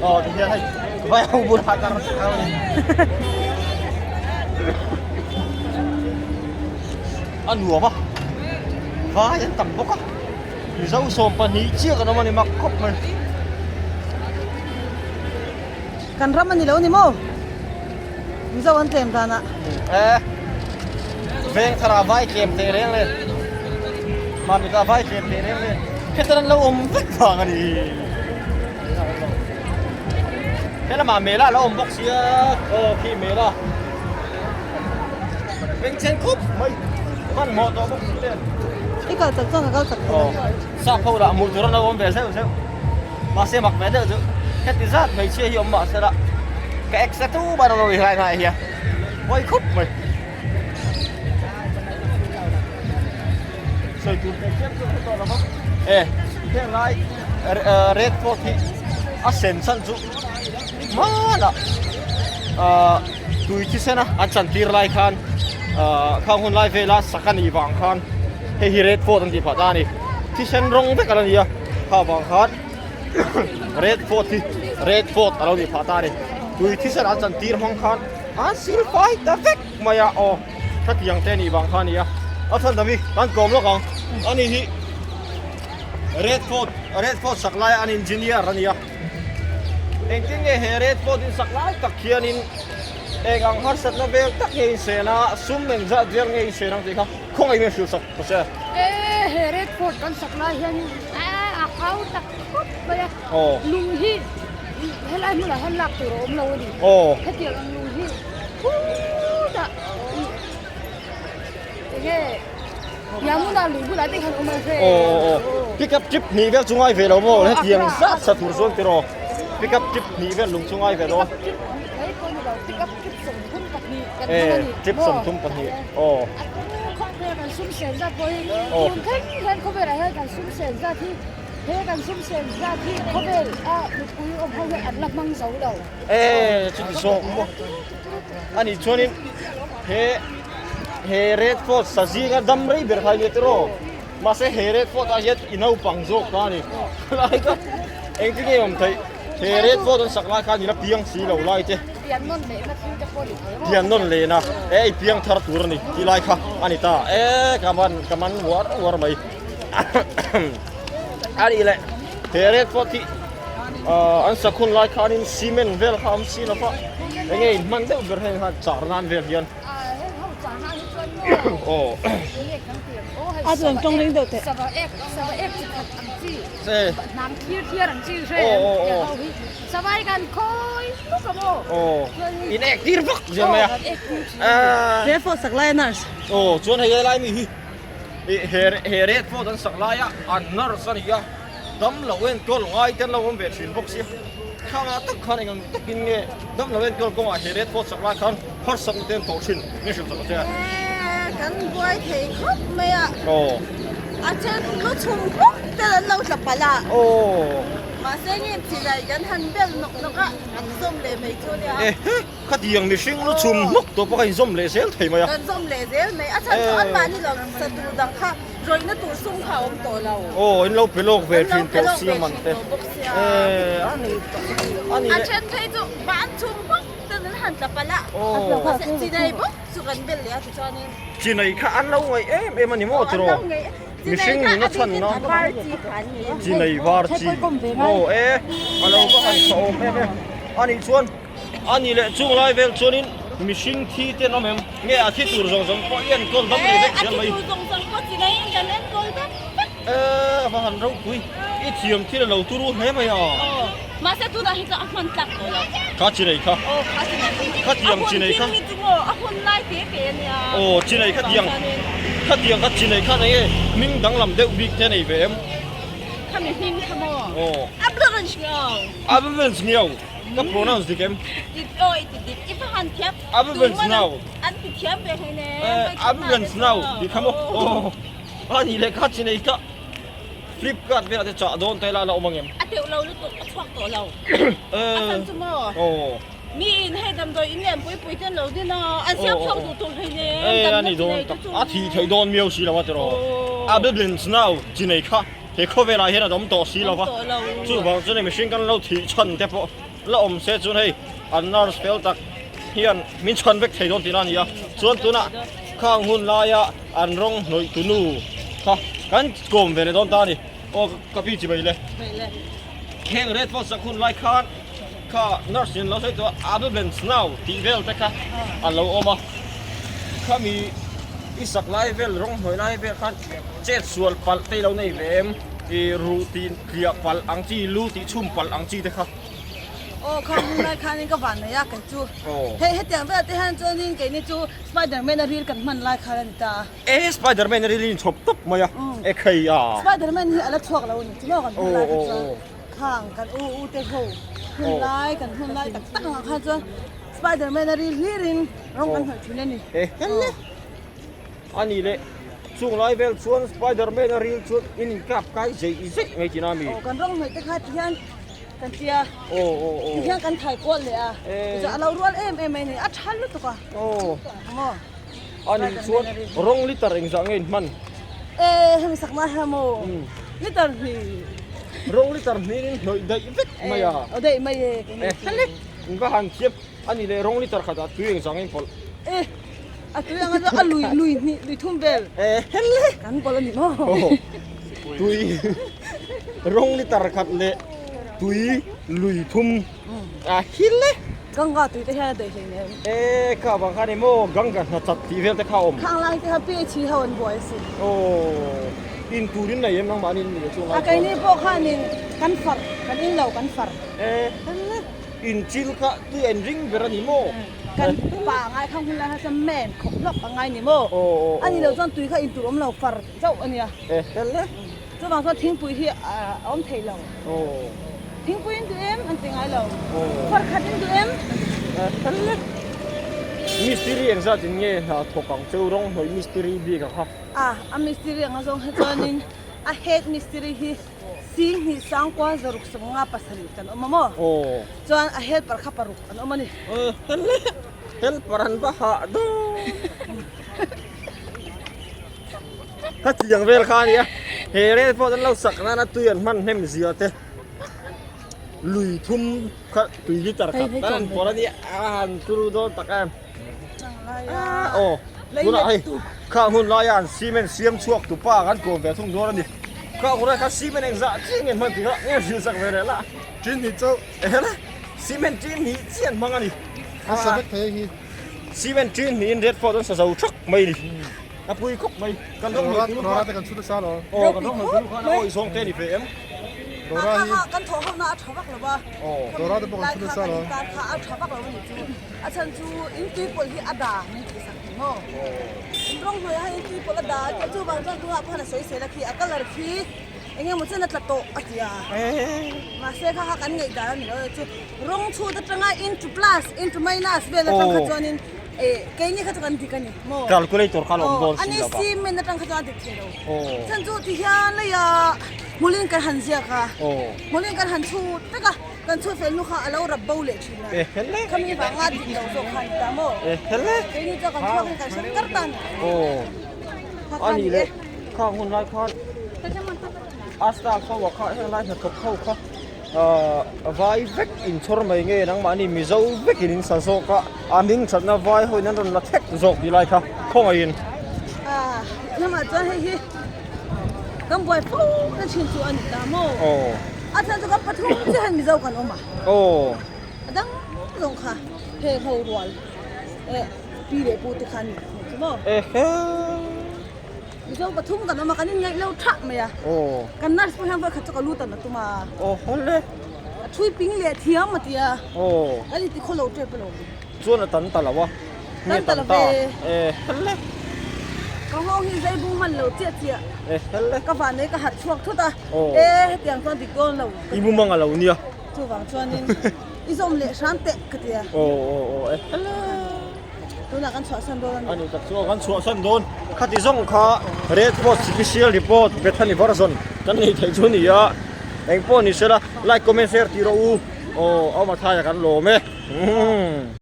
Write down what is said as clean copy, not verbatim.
Aw ti hian hei vai ho bulah kar a nuam a vai an tam bawk a mizo 12 chiah kan awm a ni mak khawp mai. Kan ram a ni lo ni maw? Mizo an tlem danah. E veng thara vai tlem teh reng le Mamita vai tlem teh reng le hetan an lo awm vek vang a ni helamah mela a lo awm bawk sia aw khi mela veng chen khup mai hmanhmawh tawh bawk si le I kal chak chuan ka kal chak thei a sap ho lah hmuh tur an lo awm ve zeuh zeuh mahse mak ve deuh chu heti zat hmeichhia hi awm mahse la ka ex a tu bar lo ri hlai hnai hian pawi khup mai sawi tur teh chiam chu ka tawh lo va e heng lai red fort hi a sen chhan chu hmanah ah tui thisen a an chan tir lai khan ah khang hun lai vela sak a nih vang khan hei hi red fort an tih phah ta a ni thisen rawng vek a la ni a kha vang khan red fort hi red fort a lo nih phah ta a ni tui thisen an chan tir hmang khan an sil fai ta vek mai a aw hetiang te nih vang kha a ni a a chhan dang hi kan tlawm lawk ang ani hi red fort red fort sak laia an engineer a ni a engtin nge he red fort in sak lai tak hianin eng ang harsatna vel tak nge insen a sum engzat vel nge insen ang tih kha khawngaih in hrilh sak ta che. E he red fort kan sak lai hianin a kau tak khawp mai a lung hi helai hmunah hian lak tur a awm lo a ni hetiang ang lung hi khutah enge Yamuna lui bulah te hian awm ang che. Aw pick up trip hnih vel chu ngai ve lo maw hetiang zat sa tur chuan tiraw pick up trip hnih vel lung chu ngai ve lo a. Pick up trip 32 kan hmang a ni. Trip 32 aw. A khawvel kan sum sen zat pawh hi tun thleng hian khawvelah hian kan sum sen zat hi he kan sum sen zat hi khawvel a mipui awm ho hian an la hmang zo lo. E chuti zawk maw ani chuanin he he red fort sa zinga dam rei ber kha nia tiraw mahse he red fort ah hian i naupang zawk ta a ni lai kha engtin nge awm theih he red fort an sak lai khan i la piang si lo lai te pian nawn lehna e i piang thar tur a ni tih lai kha a ni ta e ka man ka man uar uar mai a nih leh he red fort hi an sak hun lai khanin cement vel kha a awm si lo va enge inhman deuh ber heng kha char nan vel hian aw a chuan tawng ring deuh teh aw in ek tir vak zel mai a red fort sak lai a nurse aw chuan hei helai mi hi he red fort an sak laia an nurse a ni a. Damlo enkawl ngai te an lo awm ve thin bawk sia, thla tak khan eng ang takin nge damlo enkawl kawngah he red fort sak lai khan harsatna te an tawh thin nge hrilh chak a che a? Eee kan buai thei khawp mai a, Aw. A then lu chhum hmawk te an lo tla palh a. Aw. Mahse nge chilai kan han bel nawk nawk a, kan zawm leh mai chu nia. Ehe, khatiang mihring lu chhum hmawk tawh pawh kha inzawm leh zel thei mai a. Kan zawm leh zel mai, a chhan chu anmahni lo sa tur dang kha. Rawihna tur sum kha a awm tawh lo. Aw, in lo pe lawk ve thin tawh sia man te. Eee, a ni tak a ni A le. then phei chu ban chhum bawk ten an han tla palh a. Aw. Mahse chinei bawk chu kan bel leh a tichuanin. Chinei kha an lo ngaih em em a ni maw tiraw? Aw, an lo ngaih. Mihring nuna chhan na. Chinei kha a bikin a var chi kha an ni a. Chinei var chi. Aw e, a lo va han tha awm em em. A nih chuan. A ni leh chung lai vel chuanin mihring thi te an awm em? Nge a thi tur zawng zawng pawh i enkawl dam leh vek zel mai. A thi tur zawng zawng pawh chinai in kan enkawl vek vek. E a va han ropui, i thiam thil a lo turu hle mai a. Aw, mahse tunah hi chuan a hman tlak tawh lo. Kha chinai kha. Aw, kha chinai kha. Kha tiang chinai kha. A hun thil hi chu maw, a hun lai te te a nia. Aw, chinai kha tiang, kha tiang kha chinai kha enge hming danglam deuh bik te nei ve em? Khami hming kha maw? Aw. A blur an hriau. A blur an hriau. Ka pronounce dik em? Dik aw i ti dik. I va han thiam. Abundance now. An ti thiam ve hei ne. Abundance now ti kha maw? Aw. A nih leh kha chinei kha Flipkart velah te chah dawn ta ila a la awm ang em? A teuh lo lutuk a chhuak tawh lo. A chan chu maw? Aw. Mi in hei damdawi in lian pui pui te an lo din a, an siam chhuak duh tur hei ne. E a ni dawn tak. A thih theih dawn miau si lo a tiraw. Abundance now chinei kha. He khawvelah hian a awm tawh si lo va, chuvang chuan mihring kan lo thih chhan te pawh la awm se chuan hei an nurse fel tak hian min chhan vek thei dawn tihna a ni a. Chuan tunah khang hun laia an rawng hnawih tu nu kha kan kawm ve leh dawn ta a ni. Aw ka pi chi mai le. Heng Red Force sak hun lai khan kha nurse in lo sawi tawh a ambulance nau tih vel te kha a lo awm a. Khami i sak lai vel rawng hnuai lai vel khan chet sual palh te i lo nei ve em? I ruh tih tliah palh ang chi, lu tih chhum palh ang chi te kha. Aw kha hun lai khanin ka van nei a kei chu. Hei hetiang velah te hian chuanin keini chu Spiderman a ril kan hman lai khan a ni ta a. E Spiderman a ril in chhawp tawp mai a, e khei a. Spiderman hi a la chhuak lo a ni chu maw kan hun lai kha chuan khang kan u u te ho hun lai kan hun lai tak tak ang khan chuan Spiderman a ril hlir in rawng kan hnawih thin a ni. E helle a ni le chung lai vel chuan Spiderman a ril chuan in inkap kai zeih zeih mai thin a mi. Aw kan rawng hnawih te kha ti hian kan tia ti hian kan thai kual leh a tichuan a lo rual em em mai a ni a tha lutuk a. Aw. Maw. A nih chuan rawng liter engzah nge in hman? E hemi sak na hian maw liter hnih. Rawng liter hnih in hnawih daih vek mai a. Aw daih mai e. E hlek in va han thiam a ni leh rawng liter khatah tui engzah nge in pawlh? E a tui anga chu a lui lui hnih lui thum vel. E hlek. Kan pawlh a ni maw? Tui rawng liter khat leh tui lui thum a hil e. Ganga tui te hian a daih hlei nen. E kha vang khan emaw Ganga hna chat tih vel te kha a awm. Khang lai te kha PHE ho an buai a si. Aw in tur in nei em nangmahni in nih chu ngai. A keini pawh khanin kan far kan in lo kan far. E in chil kha tui a in ring ber a ni maw? Kan pa ngai khang hun lai kha chuan men khawp hlawk a ngai ni maw? A ni lo chuan tui kha in tur awm lo far chauh a nia. E hel e. Chuvang chuan thingpui hi a awm thei lo. Thingpui in duh em? An ti ngai lo. Far khat in duh em? Mistiri engzat in nge hna thawk ang cheu rawng hnawih mistiri bik a kha? A, a mistiri anga zawng hi chuanin a head mistiri hi Singhnih Sangkua zaruk sawmnga pasarih kan awm a maw? Chuan a helper kha paruk an awm a ni. Helper an va hah dawn. Ka chiang vel kha a nia, he rel pawh an lo sak nana tui an hman hnem zia te lui thum kha tui liter khat tal an pawlh a nia a han turu dawn tak em aw tunah hei kha hun laia an cement siam chhuak tu pa kan kawm ve thung dawn a ni kha hun lai kha cement engzah chiah nge an hman tih kha nge hrilh sak ve leh la Tin hnih chauh ehela cement tin hnih chiah an hmang a ni a sa vek thei hi cement tin hnihin red fort an sa zo thak mai a ni. A pui khawp mai. Kan rawng hnawih tulu khan. Rora te kan chhut nasa lo. Aw kan rawng hnawih tulu khan a awi zawng te a ni ve em? Rora hi. Kan thawh ho na a tha vak lo va. Aw. Rora te pawh kan chhut nasa lo. Lai kha a tha vak lo a ni chu. A chhan chu in tui pawlh hi a da min tih sak thei maw? In rawng hnawih ah hian in tui pawlh a da a tia chuvang chuan tunah pawh hian a sawi sel a khi a colour khi eng emaw chen a tla tawh a ti a. Mahse kha kha kan ngaihdan a ni lo chu rawng chhut atanga into plus into minus vel atang kha chuanin Eh, keini kha chu kan dik a ni maw? Calculator kha a awm dawn si lo va. Ani cement atang kha chuan a dik thei lo. Chhan chu ti hian leia hmulin kan han ziak a, hmulin kan han chhut vek a, kan chhut fel hnu kha a lo rap bo leh thin a. Khami vanga dik lo zawk kha a ni ta maw? Keini chuan kan chhuak in kan hre kar ta a ni. Ani le, khang hun lai khan Asta kho ah kha heng lai hnathawk ho kha Vai vek in chhawr mai nge nangmahni Mizo vekin in sa zawk a, a hming thatna vai ho in an rawn la thek zawk tih lai kha khawngaihin. Ah, hnamah chuan hei hi kan buai fo na thin chu a ni ta maw? Aw. A chhan chu kan pathum chiah hian Mizo kan awm a. Aw. A dang zawng kha heng ho rual eh pi leh pu te kha an ni chu maw? Ehe. Mizo pathum kan awm a, kan inngaih lo thah mai a. Kan nurse pawh hian vawikhat chu ka lu tan a tum a. A thui ping leh thiam a ti a. Kan inti khaw lo tep alawm. Chuan a tan ta lo a. Tan ta lo ve. Ka nghawng hi zai bung hman lo chiah chiah. Ka vanei ka harh chhuak thut a. E hetiang chuan dik dawn lo. I mumang a lo nia. Chuvang chuanin i zawm leh hram teh ka ti a. Tunah kan chhuahsan dawn a ni. A ni tak chu kan chhuahsan dawn. Khati zawng kha Red Cross Special Report Bethany version kan nei theih chu a ni a. Engpawh ni sela like comment share tih rawh u. Aw, Awmathaia kan lawm e.